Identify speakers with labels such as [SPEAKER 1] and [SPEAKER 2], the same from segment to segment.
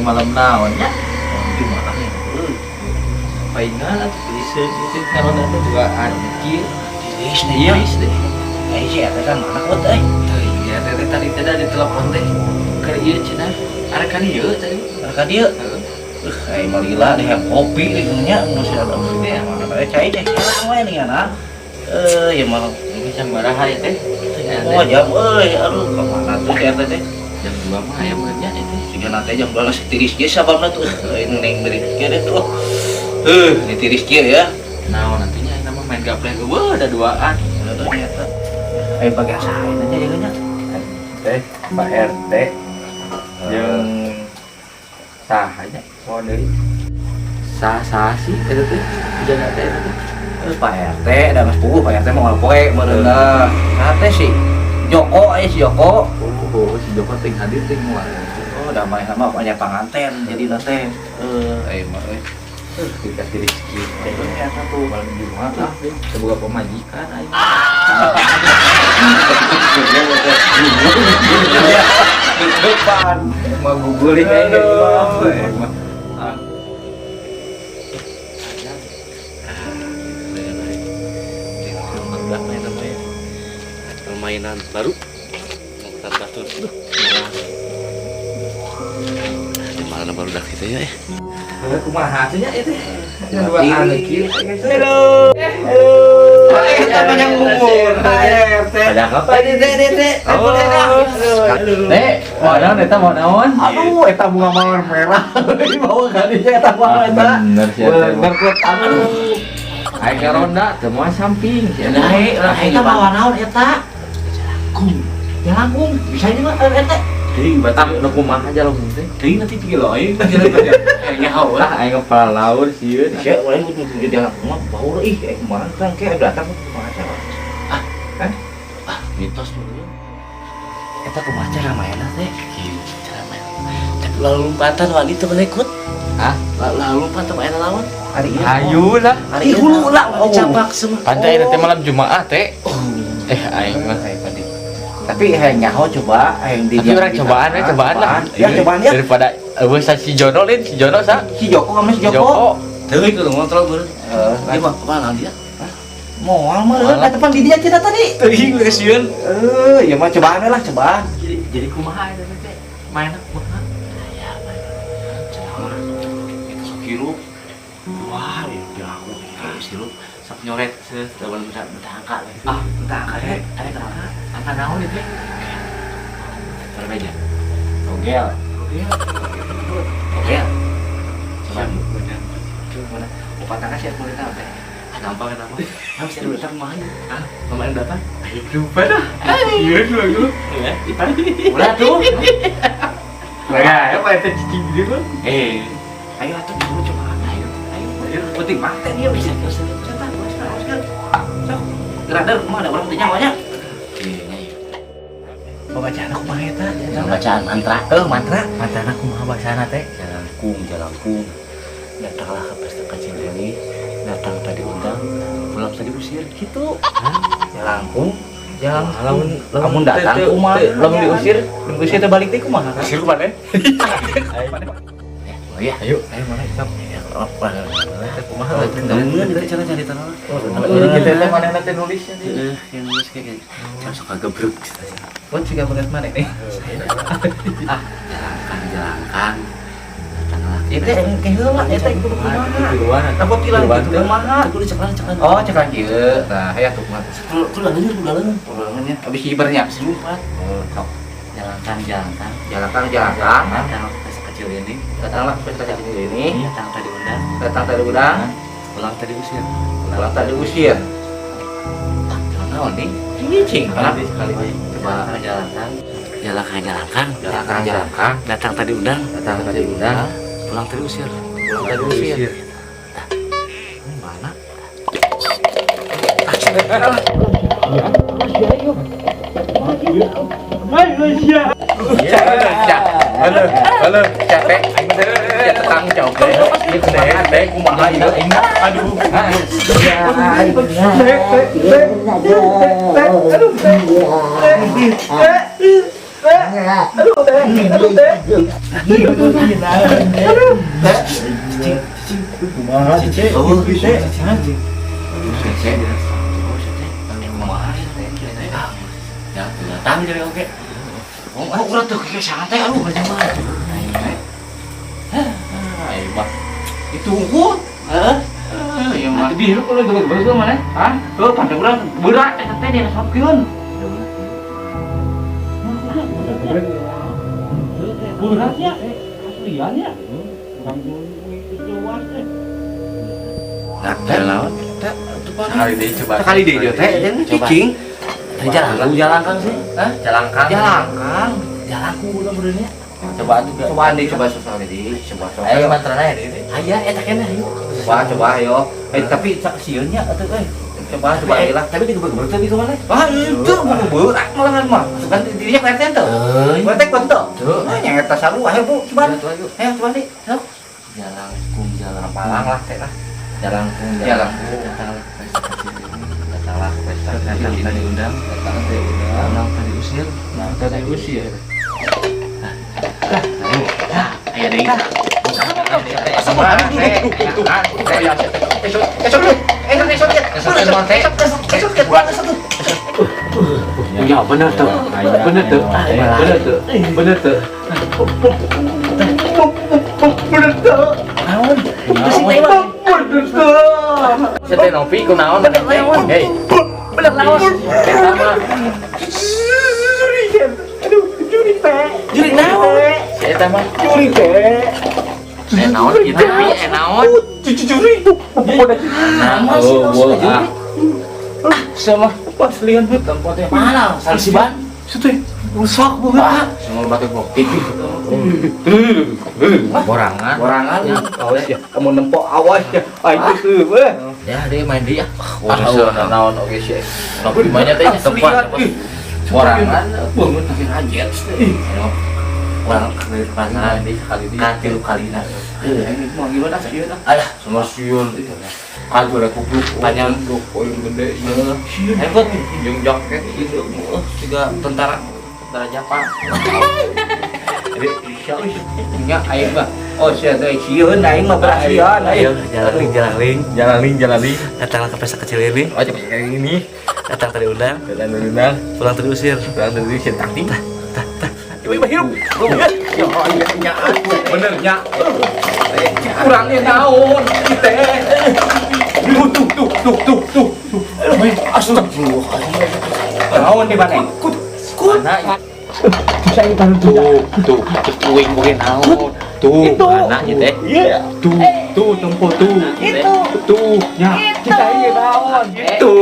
[SPEAKER 1] Malam naon nya?
[SPEAKER 2] Jumaah ya. Euy.
[SPEAKER 1] Paingan atuh tiriskeun itu karena teh juga anjir.
[SPEAKER 2] Tiris nih ya.
[SPEAKER 1] Tiris deh.
[SPEAKER 2] Eh, si eta kan mana kuat euy.
[SPEAKER 1] Iya, teh tadi teh di telepon teh. Keur ieu cenah. Arek ka dieu tadi.
[SPEAKER 2] Ka dieu.
[SPEAKER 1] Heeh.
[SPEAKER 2] Aing mah lila deh yang kopi nya geus ada.
[SPEAKER 1] Ya.
[SPEAKER 2] Eh, cai cai heula we nih anak. Eh, ya mah
[SPEAKER 1] Ini jam baraha ya teh?
[SPEAKER 2] Oh, jam euy, aduh, ka mana tuh si eta teh?
[SPEAKER 1] Jam 2 mah aya meureun nya teh.
[SPEAKER 2] Siga nanti jam 12 tiris ge sababna tuh. Ini neng beri kieu deh tuh. Ini tiris kieu ya.
[SPEAKER 1] Naon nantinya nama main gaple eueuh ada duaan.
[SPEAKER 2] Heeh, nyata. Ayo pagi asain aja ya nya.
[SPEAKER 1] Teh Pak RT jeung saha nya mau deui. Sah sah sih eta teh. Jaga teh eta teh.
[SPEAKER 2] Eh, Pak RT, da geus puguh Pak RT mah poe meureun lah. Nah teh si Joko aya si Joko.
[SPEAKER 1] Oh, si Joko ting hadir ting moal.
[SPEAKER 2] Oh, damai sama banyak panganten jadi teh. Eh, ayo mah euy.
[SPEAKER 1] Dikasih rezeki.
[SPEAKER 2] Teh nyata tuh.
[SPEAKER 1] Malam Jumat ah, semoga pemajikan aing.
[SPEAKER 2] Depan.
[SPEAKER 1] Mau guguling aing
[SPEAKER 2] Aduh.
[SPEAKER 1] mah. Ah.
[SPEAKER 2] Permainan baru angkutan batur. Duh, di mana baru dah kita ya?
[SPEAKER 1] Heuh, kumaha sih nya ieu teh? Duaan kieu.
[SPEAKER 2] Halo. Halo.
[SPEAKER 1] Banyak umur.
[SPEAKER 2] Ada apa? Oh.
[SPEAKER 1] Teh, mau naon eta mau naon?
[SPEAKER 2] Aduh, eta bunga mawar merah. Bawa kali eta mah eta.
[SPEAKER 1] Bener sih eta.
[SPEAKER 2] Bener kuat aduh.
[SPEAKER 1] Aing ka ronda teu moal samping sih.
[SPEAKER 2] Naik, lah eta mawa naon eta? Jalangkung. Jalangkung. Bisa ini mah eta.
[SPEAKER 1] Deui batur nu kumaha jalangkung teh?
[SPEAKER 2] Deui nanti tiga loh aing. Nyaho
[SPEAKER 1] Lah aing kepala laur sieun.
[SPEAKER 2] Sia urang kudu jadi jalangkung mah bau ih eh kumaha kan kayak datang kumaha cara. Ah, kan? Ah, mitos dulu. Eta kumaha cara mainna teh? Kieu cara main. Tapi lalu lompatan wani teu boleh ikut.
[SPEAKER 1] Hah?
[SPEAKER 2] Lalu lompatan main lawan. Hari ieu.
[SPEAKER 1] Hayu lah.
[SPEAKER 2] Hari ieu hulu lah capak semua.
[SPEAKER 1] Pantai nanti malam Jumat teh. Eh aing mah.
[SPEAKER 2] Tapi hayang nyaho coba hayang di
[SPEAKER 1] Tapi orang cobaan we, cobaan lah.
[SPEAKER 2] Ya cobaan ya.
[SPEAKER 1] Daripada eueuh sa si Jono lain, si Jono sa.
[SPEAKER 2] Si Joko sama si Joko.
[SPEAKER 1] Joko.
[SPEAKER 2] Teuing kudu ngontrol beureum.
[SPEAKER 1] Heeh.
[SPEAKER 2] Ieu mah kumaha dia? Moal mah eueuh eta pan di dia cenah tadi.
[SPEAKER 1] Teuing geus sieun.
[SPEAKER 2] Eh, ya mah cobaan we lah, cobaan.
[SPEAKER 1] Jadi kumaha eta teh? Mainna kumaha?
[SPEAKER 2] Ya, main. Cenah mah eta sok hirup. Wah, ya aku geus hirup sok nyoret seuh lamun minta minta angka we.
[SPEAKER 1] Ah,
[SPEAKER 2] minta angka deh. Ada kenapa?
[SPEAKER 1] Angka naon itu?
[SPEAKER 2] Berbeda. Togel.
[SPEAKER 1] Togel.
[SPEAKER 2] Togel. Coba. Coba mana? Opat angka sih aku lihat teh. Ah, gampang eta mah. Ah, bisa datang mah.
[SPEAKER 1] Ah,
[SPEAKER 2] Pemain datang.
[SPEAKER 1] Ayo lupa dah. Iya, dulu.
[SPEAKER 2] Ya, ulah tuh.
[SPEAKER 1] Nah, apa itu cicing gitu?
[SPEAKER 2] Eh, ayo atuh dulu coba. Ayo, ayo.
[SPEAKER 1] Ayo.
[SPEAKER 2] Penting banget dia bisa bisa bisa bisa. Sok. Gerak deh, kumaha ada orang teh nyawanya. Iya, nya ieu. Pembacaan kumaha eta? Pembacaan mantra. Eh, mantra.
[SPEAKER 1] Mantrana kumaha bahasana teh?
[SPEAKER 2] Jalangkung, jalangkung. Datanglah ke pesta kecil ini. Datang tadi undang, pulang tadi usir gitu. Jalangkung, jalangkung.
[SPEAKER 1] Lamun
[SPEAKER 2] Lamun datang kumaha?
[SPEAKER 1] Lamun diusir,
[SPEAKER 2] Diusir teh balik teh kumaha?
[SPEAKER 1] usir kumaha?
[SPEAKER 2] Oh iya,
[SPEAKER 1] Ayo, ayo mana sok.
[SPEAKER 2] Ya, apa?
[SPEAKER 1] Teh kumaha
[SPEAKER 2] Oh,
[SPEAKER 1] teh?
[SPEAKER 2] tendangan itu cara cari tanah.
[SPEAKER 1] Jadi kita teh manehna teh nulisnya nih.
[SPEAKER 2] Heeh, yang nulis kayak kayak sok kagebruk gitu.
[SPEAKER 1] Pun juga beres mana nih?
[SPEAKER 2] Ah, jalangkang, jalangkang. Datanglah. Itu yang heula, eta kudu kumaha?
[SPEAKER 1] Tiluan.
[SPEAKER 2] Takut hilang
[SPEAKER 1] Tiluan
[SPEAKER 2] gitu
[SPEAKER 1] teh.
[SPEAKER 2] kumaha? Kudu ceklan ceklan.
[SPEAKER 1] Oh, ceklan kieu. Tah, aya tuh kumaha.
[SPEAKER 2] Kudu leungeun, kudu leungeun.
[SPEAKER 1] Kudu leungeunnya. Abis hibernya.
[SPEAKER 2] Habis lompat.
[SPEAKER 1] Oh, sok.
[SPEAKER 2] Jalangkang, jalangkang.
[SPEAKER 1] Jalangkang, jalangkang.
[SPEAKER 2] Datanglah ke pesta kecil ini.
[SPEAKER 1] Datanglah ke pesta kecil ini.
[SPEAKER 2] Datang tadi undang,
[SPEAKER 1] Datang tadi udang,
[SPEAKER 2] pulang tadi usir.
[SPEAKER 1] pulang tadi usir.
[SPEAKER 2] Ah, jalan naon nih?
[SPEAKER 1] Ini cing.
[SPEAKER 2] Sekali
[SPEAKER 1] Coba.
[SPEAKER 2] Coba jalangkang. Jalangkang, jalangkang.
[SPEAKER 1] Jalangkang, jalangkang.
[SPEAKER 2] Datang tadi undang,
[SPEAKER 1] Datang tadi undang,
[SPEAKER 2] pulang tadi usir.
[SPEAKER 1] pulang tadi usir.
[SPEAKER 2] Ini mana?
[SPEAKER 1] Iya. Halo, halo, capek. Ya tetang capek. Ieu kumaha teh, kumaha ieu? Aduh. Teh, teh, teh, teh, aduh, teh. Teh.
[SPEAKER 3] Teh. Aduh, teh. Aduh, teh. Aduh. Teh. Cicing, cicing. Kumaha cicing?
[SPEAKER 2] Oh,
[SPEAKER 3] teh.
[SPEAKER 2] Cicing.
[SPEAKER 1] Cicing. Kumaha teh? Ya, datang jadi oke.
[SPEAKER 2] Oh, urang teu kayak santai aduh mah.
[SPEAKER 1] Ah, mah.
[SPEAKER 2] Itu unggul.
[SPEAKER 1] Heeh.
[SPEAKER 2] Iya mah.
[SPEAKER 1] Di hirup lu geus mana? Hah?
[SPEAKER 2] Heuh, pandai urang berat eta teh diresepkeun.
[SPEAKER 1] Beratnya, asliannya. Urang luas teh.
[SPEAKER 2] Nah,
[SPEAKER 1] Jalan. Sekali deh coba.
[SPEAKER 2] Sekali deh dia teh cicing.
[SPEAKER 1] Jalan,
[SPEAKER 2] jalangkang sih. Hah?
[SPEAKER 1] Jalangkang.
[SPEAKER 2] Jalangkang. Jalangkung udah benernya.
[SPEAKER 1] Coba juga.
[SPEAKER 2] Coba deh, coba sekali deh, coba coba.
[SPEAKER 1] Ayo mantrana ya deh.
[SPEAKER 2] Aya eta keneh ayo. Coba coba ayo. Eh tapi cak sieun nya atuh euy. Coba coba lah.
[SPEAKER 1] Tapi digebek-gebek teh gitu mana?
[SPEAKER 2] Wah, itu berat malahan mah. Sugan dirinya ke RT teu. RT teu.
[SPEAKER 1] Tuh.
[SPEAKER 2] Nah, nya eta sarua ayo Bu, coba. Ayo coba deh. Sok.
[SPEAKER 1] Jalangkung, jalan
[SPEAKER 2] Palang lah teh lah.
[SPEAKER 1] Jalangkung,
[SPEAKER 2] Jalangkung.
[SPEAKER 1] Datanglah ke pesta kecil ini. Datanglah ke pesta kecil ini.
[SPEAKER 3] Tadi undang,
[SPEAKER 1] Datang diundang, tadi usir.
[SPEAKER 3] tadi usir.
[SPEAKER 2] Aya deui.
[SPEAKER 3] Ya bener tuh, bener tuh, bener tuh, bener tuh. Bener tuh.
[SPEAKER 1] Naon?
[SPEAKER 3] Bener tuh.
[SPEAKER 1] Saya nopi kunaon? Hei.
[SPEAKER 3] Bener naon?
[SPEAKER 1] Eta mah.
[SPEAKER 3] Aduh, juri teh.
[SPEAKER 1] Juri naon? Eta mah.
[SPEAKER 3] Juri teh.
[SPEAKER 1] Eh naon kitu pi eh naon?
[SPEAKER 3] Juri.
[SPEAKER 1] Nah, oh, ah.
[SPEAKER 3] Sama paslian tempatnya.
[SPEAKER 2] Malang, salsiban.
[SPEAKER 3] Situ rusak banget.
[SPEAKER 1] Semua batu kopi. Borangan.
[SPEAKER 2] Borangan.
[SPEAKER 3] Awas ya, kamu nempok awas ya. Ah itu tuh, weh.
[SPEAKER 1] Ya, dia main dia. Ah, naon oge sih. Nopi mah nya teh tempat. Borangan.
[SPEAKER 2] Bangun tapi anjir.
[SPEAKER 1] Orang perasaan di sekali di
[SPEAKER 2] Katilu kalina. Ini mau gimana sih ya?
[SPEAKER 1] Alah, semua siun. Kagak ada kupluk
[SPEAKER 2] Panjang.
[SPEAKER 1] poin gede.
[SPEAKER 2] Hebat.
[SPEAKER 1] Jeung jaket
[SPEAKER 2] Itu juga tentara.
[SPEAKER 1] tentara Jepang.
[SPEAKER 2] Jadi nya aing mah. Oh sia teh sieun aing mah berasian
[SPEAKER 4] Ayo,
[SPEAKER 2] aing.
[SPEAKER 4] jalan ling, jalan ling.
[SPEAKER 1] Jalan ling, jalan ling.
[SPEAKER 4] Datanglah ke pesta kecil ini.
[SPEAKER 1] Oh, coba kayak gini.
[SPEAKER 4] Datang tadi undang,
[SPEAKER 1] Jalan undang,
[SPEAKER 4] pulang tadi usir.
[SPEAKER 1] pulang dari sini taktik.
[SPEAKER 3] Ibu hirup.
[SPEAKER 2] Ya nya
[SPEAKER 3] Bener nya.
[SPEAKER 2] kurangnya naon teh.
[SPEAKER 3] Tuh tuh tuh tuh tuh tuh. Astagfirullah.
[SPEAKER 2] Naon di mana?
[SPEAKER 3] Kut kut.
[SPEAKER 1] Mana?
[SPEAKER 3] Saya tahu tuh.
[SPEAKER 1] Tuh, tuh, tuh, mungkin naon. Tuh, mana ieu teh?
[SPEAKER 3] Iya. Tuh tuh tempo tuh.
[SPEAKER 1] Itu.
[SPEAKER 3] Tuh ya. Kita ini naon. Itu.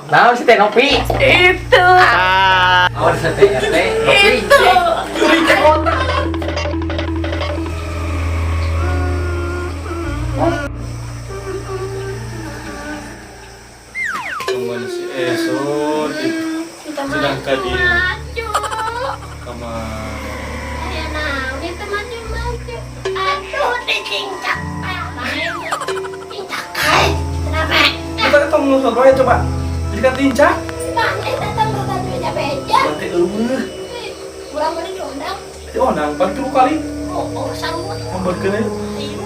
[SPEAKER 1] Naon si teh Nopi?
[SPEAKER 3] Itu.
[SPEAKER 1] Naon si teh RT Nopi?
[SPEAKER 3] Juri teh otak.
[SPEAKER 5] Teman si Esot sedangkan dia
[SPEAKER 6] Maju.
[SPEAKER 5] kamar
[SPEAKER 6] Aya naon itu maju-maju. Aduh, dicincak. Cincak kai. Kenapa?
[SPEAKER 3] Kita ketemu sama ya coba. Jadi kan lincah.
[SPEAKER 6] Mana datang ke beja-beja.
[SPEAKER 3] Berarti eueuh.
[SPEAKER 6] Urang mana diundang?
[SPEAKER 3] Oh, nang balik tilu kali.
[SPEAKER 6] Oh, sarua.
[SPEAKER 3] Hamburger
[SPEAKER 6] Ayo.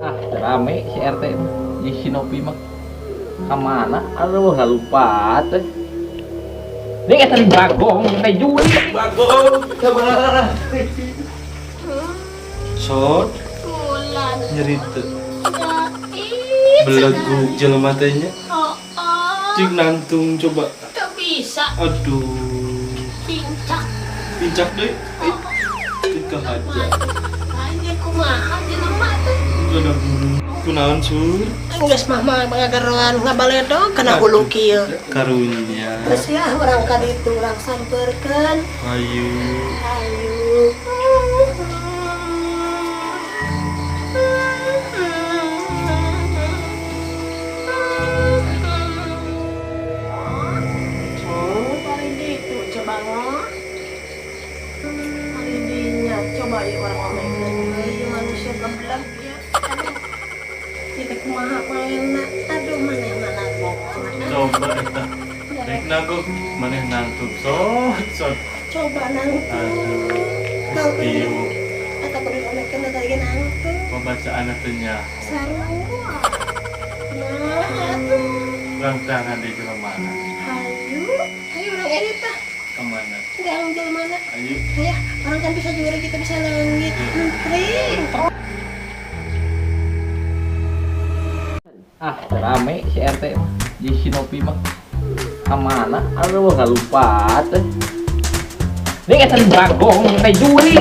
[SPEAKER 1] Ah, rame si RT mah. Jeung si Nopi mah. Ka mana? Aduh, lupa teh. Ini eta di Bagong, teh juri.
[SPEAKER 3] Bagong, sabar.
[SPEAKER 5] Sot
[SPEAKER 6] Bulan.
[SPEAKER 5] nyeri teu
[SPEAKER 6] Ih,
[SPEAKER 5] belegug jelema teh nya
[SPEAKER 6] Oh, oh.
[SPEAKER 5] cing nangtung coba
[SPEAKER 6] Teu bisa
[SPEAKER 5] aduh
[SPEAKER 6] cincak.
[SPEAKER 5] pincak deui
[SPEAKER 6] Oh,
[SPEAKER 5] teu kahaja
[SPEAKER 6] Anjir kumaha jelema teh.
[SPEAKER 5] udah buru kunaon sur
[SPEAKER 6] Geus mah mah ngagaroan ngabaledog kana hulu kieu.
[SPEAKER 5] karunya
[SPEAKER 6] Terus ya orang ka ditu urang sampeurkeun.
[SPEAKER 5] ayu
[SPEAKER 6] Ayo. Oh, paling ditu coba ngo. Paling dinya coba ya orang ngomekeun euy manusia geblek ya. Aduh. Ieu teh kumaha maenna? Aduh manehna lagu.
[SPEAKER 5] coba eta Maneh nagok, maneh nangtung sot sot.
[SPEAKER 6] Coba nangtung.
[SPEAKER 5] Aduh.
[SPEAKER 6] Nangtung.
[SPEAKER 5] Ieu
[SPEAKER 6] Atau kudu diomekeun da tadi ge nangtung.
[SPEAKER 5] Pembacaan teh nya.
[SPEAKER 6] Sarua. Nah, atuh.
[SPEAKER 5] Urang tangan di jelema mana?
[SPEAKER 6] Hayu, hayu urang edit tah.
[SPEAKER 5] Kemana?
[SPEAKER 6] Gang jelema mana?
[SPEAKER 5] Ayo.
[SPEAKER 6] Ya, orang kan bisa juga kita bisa leungit. Entring.
[SPEAKER 1] Ah, rame si RT mah. Di si Nopi mah. Kemana? Aduh, nggak lupa teh. Ini eta di Bagong, teh Juli.